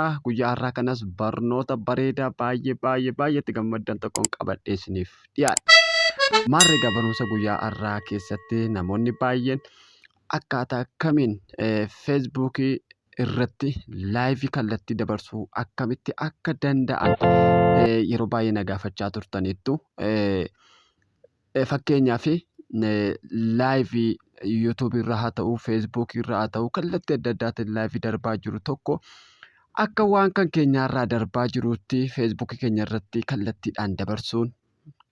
Egaa guyyaa har'aa kanas barnoota bareedaa baay'ee baay'ee baay'ee itti gammaddan tokkoon qabadhee isiniif dhiyaadha. Maarree egaa barumsa guyyaa har'aa keessatti namoonni baay'een akkaataa kamiin feesbuukii irratti laayivii kallattii dabarsuu akkamitti akka danda'an yeroo baay'ee na gaafachaa turtaniittu. Fakkeenyaaf laayivii yuutuubii irra haa ta'u, feesbuukii irra haa ta'u kallattii adda addaatiin laayivii darbaa jiru tokko akka waan kan keenyaarraa darbaa jiruutti feesbuukii keenya irratti kallattiidhaan dabarsuun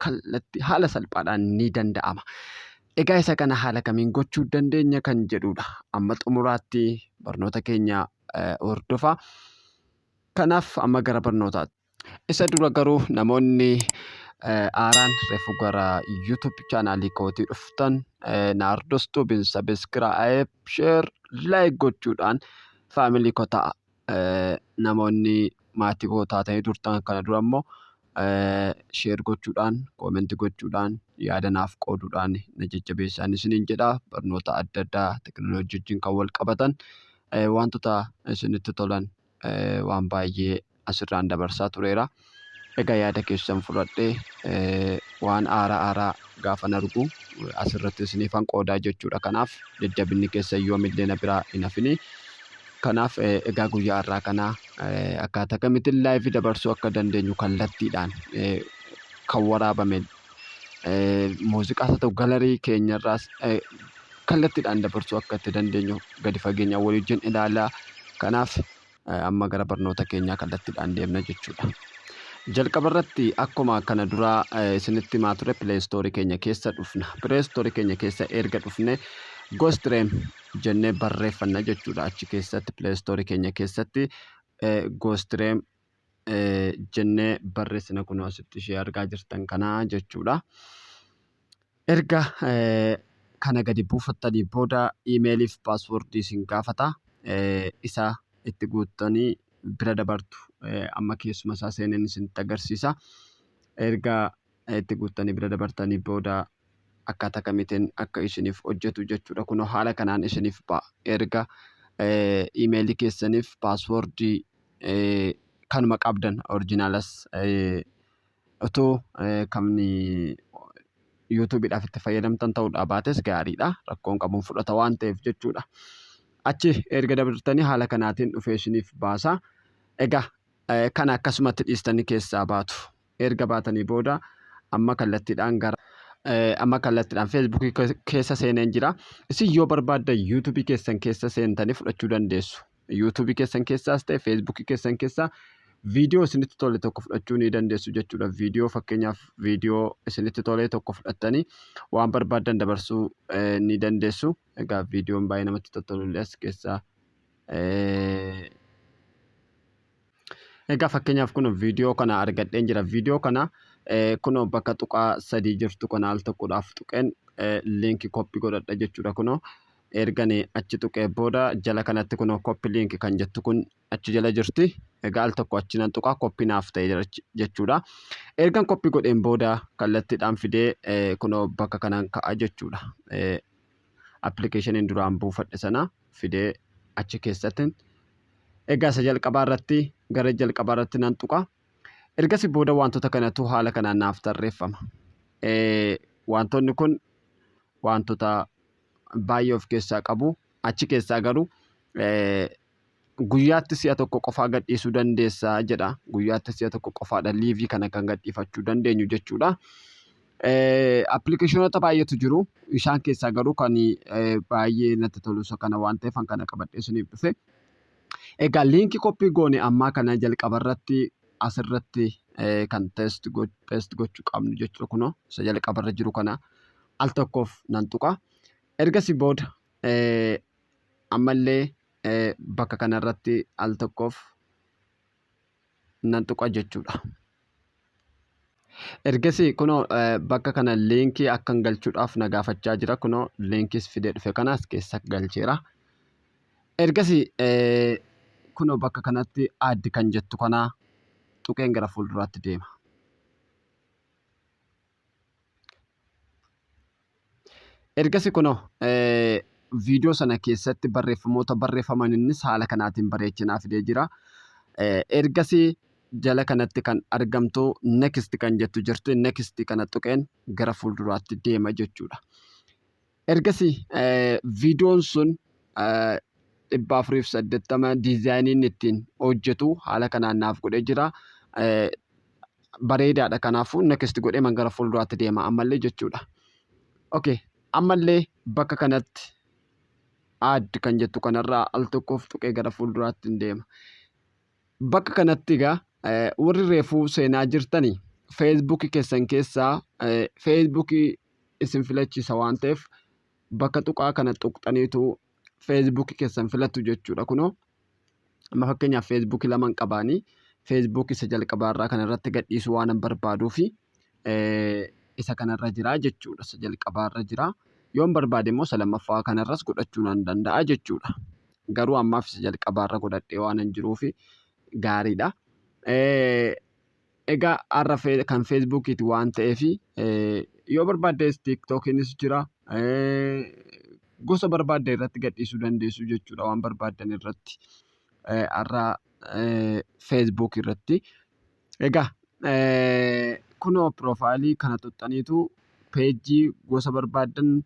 kallattii haala salphaadhaan ni danda'ama. Egaa isa kana haala kamiin gochuu dandeenya kan jedhudha. Amma xumuraatti barnoota keenya hordofaa. Kanaaf amma gara barnootaatti. Isa dura garuu namoonni haaraan reefu gara YouTube chaanaalii kootii dhuftan Naardos Tuubiin sabiskiraayib, sheer, laayik gochuudhaan faamilii koo ta'a. Namoonni maatii koo taatanii turtan kana dura immoo sheer gochuudhaan, koomenti gochuudhaan, yaada naaf qooduudhaan na jajjabeessaan isiniin jedha. Barnoota adda addaa teknooloojii wajjin kan wal qabatan wantoota isinitti tolan waan baay'ee asirraan dabarsaa tureera. Egaa yaada keessan fudhadhee waan haaraa haaraa gaafan argu asirratti isiniifan qoodaa jechuudha. Kanaaf jajjabinni keessan yoomillee na biraa hin hafini. Kanaaf egaa guyyaa har'aa kana akkaataa kamittiin laayivii dabarsuu akka dandeenyu kallattiidhaan kan waraabame muuziqaas haa ta'u galarii keenyarraas kallattiidhaan dabarsuu akka itti dandeenyu gadi fageenyaan walii wajjin ilaalaa. Kanaaf amma gara barnoota keenyaa kallattiidhaan deemna jechuudha. Jalqaba irratti akkuma kana duraa isinitti himaa ture Play Store keenya keessa dhufna. Play Store keenya keessa erga dhufne Ghostream jennee barreeffanna jechuudha. Achi keessatti Play Store keenya keessatti Ghostream jennee barreessina kunoo asitti ishee argaa jirtan kana jechuudha. Erga kana gadi buufattanii booda iimeelii fi paaswoordii isin gaafata. Isa itti guuttanii bira dabartu. Amma keessuma isaa seeneen isinitti agarsiisa. Erga itti guuttanii bira dabartanii booda akkaataa kamiitiin akka isiniif hojjetu jechuudha. Kunoo haala kanaan isiniif ba'a. Erga iimeelii keessaniif paaswoordii kanuma qabdan orjinaalas utuu kan yuutuubiidhaaf itti fayyadamtan ta'uudhaa baates gaariidha. Rakkoon qabuun fudhata waan ta'eef jechuudha. Achi erga dabartanii haala kanaatiin dhufee isiniif baasa. Egaa kana akkasumatti dhiistanii keessaa baatu. Erga baatanii booda amma kallattiidhaan gara amma kallattiidhaan feesbuukii keessa seeneen jira. Isin yoo barbaaddan yuutuubii keessan keessa seentanii fudhachuu dandeessu. Yuutuubii keessan keessaas ta'e feesbuukii keessan keessaa viidiyoo isinitti tole tokko fudhachuu ni dandeessu jechuudha. Viidiyoo fakkeenyaaf viidiyoo isinitti tole tokko fudhattanii waan barbaaddan dabarsuu ni dandeessu. Egaa viidiyoon baay'ee namatti tottolullee as keessaa Egaa fakkeenyaaf kun viidiyoo kana argadheen jira. Viidiyoo kana kunoo bakka tuqaa sadii jirtu kana al tokkodhaaf tuqeen liinkii koppii godhadha jechuudha kunoo. Ergani achi tuqee booda jala kanatti kunoo koppi liinki kan jettu kun achi jala jirti. Egaa al tokko achi nan tuqaa koppii naaf ta'e jira jechuudha. Ergan koppii godheen booda kallattiidhaan fidee kunoo bakka kanaan ka'a jechuudha. Appilikeeshiniin duraan buufadhe sana fidee achi keessatti egaa isa jalqabaa irratti gara jalqabaa irratti nan tuqa. Ergasii booda wantoota kanatu haala kanaan naaf tarreeffama. Wantoonni kun wantoota baay'ee of keessaa qabu. Achi keessaa garuu guyyaatti si'a tokko qofaa gadhiisuu dandeessa jedha. Guyyaatti si'a tokko qofaadha liivii kana kan gadhiifachuu dandeenyu jechuudha. Appilikeeshinoota baay'eetu jiru. Isaan keessaa garuu kan baay'ee natti tolu isa kana waan ta'eef kan kana qabadhee isiniif dhufe. Egaa liinkii koppii goone ammaa kana jalqaba irratti asirratti kan test gochuu qabnu jechuudha kunoo isa jalqaba irra jiru kana al tokkoof nan tuqa. Ergasii booda ammallee bakka kanarratti al tokkoof nan tuqa jechuudha. Ergasii kunoo bakka kana liinkii akkan galchuudhaaf na gaafachaa jira. Kunoo liinkiis fidee dhufe kana as keessa galcheera. Ergasii kunoo bakka kanatti add kan jettu kana tuqeen gara fuulduraatti deema. Ergasi kunoo viidiyoo sana keessatti barreeffamoota barreeffaman innis haala kanaatiin bareechee naa fidee jira. Ergasii jala kanatti kan argamtu next kan jettu jirti. Next kana tuqeen gara fuulduraatti deema jechuudha. Ergasii viidiyoon sun 480 diizaayiniin ittiin hojjetu haala kanaan naaf godhee jira. Bareedaadha, kanaafuu next godhee man gara fuulduraatti deema ammallee jechuudha. Okay, ammallee bakka kanatti add kan jettu kanarraa al tokkoof tuqee gara fuulduraatti hin deema. Bakka kanatti egaa warri reefuu seenaa jirtanii Feesbuukii keessan keessaa Feesbuukii isin filachiisa waan ta'eef bakka tuqaa kana tuqxaniitu Feesbuukii keessan filattu jechuudha. Kunoo amma fakkeenyaaf Feesbuukii laman qabaanii Feesbuukii isa jalqabaarraa kana irratti gadhiisuu waan barbaaduu fi isa kanarra jira jechuudha. Isa jalqabaarra jira. Yoon barbaade immoo isa lammaffaa kanarras godhachuu nan danda'a jechuudha. Garuu ammaaf isa jalqabaarra godhadhee waan hin jiruuf gaariidha. Egaa har'a kan Feesbuukiiti waan ta'eef yoo barbaaddes Tiiktookiinis jira. Gosa barbaadde irratti gadhiisuu dandeessu jechuudha waan barbaaddan irratti. Har'a Feesbuuk irratti. Egaa kunoo piroofaayilii kana tuqxaniitu peejii gosa barbaaddan,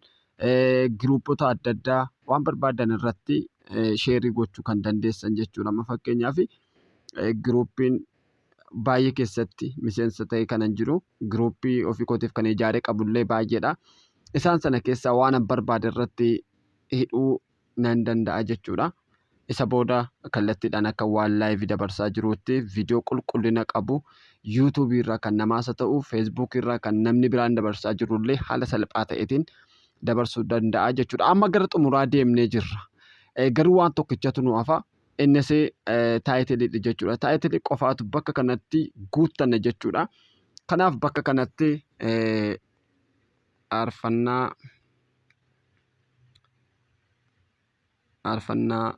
giruuppota adda addaa waan barbaaddan irratti sheerii gochuu kan dandeessan jechuudha. Amma fakkeenyaaf giruuppiin baay'ee keessatti miseensa ta'e kanan jiru giruuppii ofii kootiif kan ijaaree qabullee baay'eedha. Isaan sana keessaa waan barbaade irratti hidhuu nan danda'a jechuudha. Isa booda kallattiidhaan akka waan live dabarsaa jiruutti viidiyoo qulqullina qabu YouTube irraa kan namaas haa ta'u Facebook irraa kan namni biraan dabarsaa jirullee haala salphaa ta'eetiin dabarsuu danda'a jechuudha. Amma gara xumuraa deemnee jirra. Garuu waan tokkichatu nu hafa. Innis taayitiliidha jechuudha. Taayitilii qofaatu bakka kanatti guuttanna jechuudha. Kanaaf bakka kanatti faarfannaa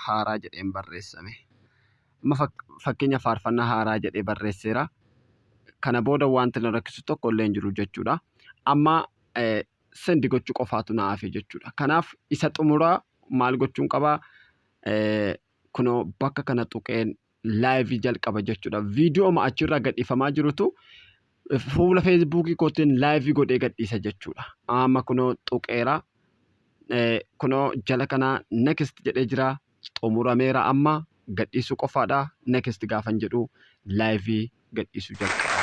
haaraa jedheen barreessame. Amma fakkeenya faarfannaa haaraa jedhee barreesseera. Kana booda wanti na rakkisu tokko illee hin jiru jechuudha. Amma send gochuu qofaatu na hafe jechuudha. Kanaaf isa xumuraa maal gochuun qabaa? Kunoo bakka kana tuqeen live jalqaba jechuudha. Viidiyoo achirraa gadhiifamaa jirutu fuula Feesbuukii kootiin live godhee gadhiisa jechuudha. Amma kunoo tuqeera. Kunoo jala kana next jedhee jira. Xumurameera, amma gadhiisuu qofaadha. Next gaafan jedhu live gadhiisuu jalqaba.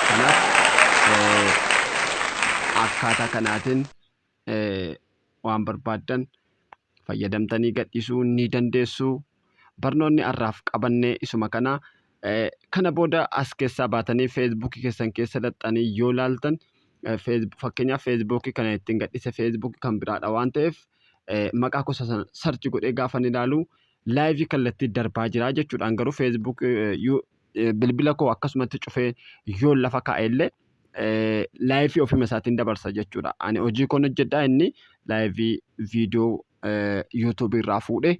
Kanaaf akkaataa kanaatiin waan barbaaddan fayyadamtanii gadhiisuu ni dandeessu. Barnoonni har'aaf qabannee isuma kana. Kana booda as keessaa baatanii Feesbuukii keessan keessa laxxanii yoo laaltan, fakkeenyaaf Feesbuukii kana ittiin gadhiise Feesbuukii kan biraadha waan ta'eef, maqaa gosa sana search godhee gaafan ilaalu live kallattii darbaa jira jechuudhaan. Garuu Feesbuuk bilbila koo akkasumatti cufee yoo lafa kaa'e illee live ofuma isaatiin dabarsa jechuudha. Ani hojii koon hojjedhaa, inni live viidiyoo yuutuubii irraa fuudhee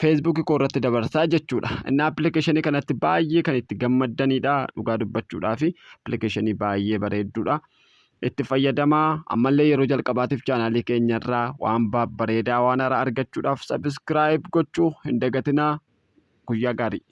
Feesbuukii koo irratti dabarsaa jechuudha. Inni appilikeeshinii kanatti baay'ee kan itti gammaddanidha dhugaa dubbachuudhaaf, appilikeeshinii baay'ee bareedduudha. Itti fayyadamaa. Ammallee yeroo jalqabaatiif chaanaalii keenyarraa waan babbareedaa, waan haaraa argachuudhaaf subscribe gochuu hin dagatinaa. Guyyaa gaarii.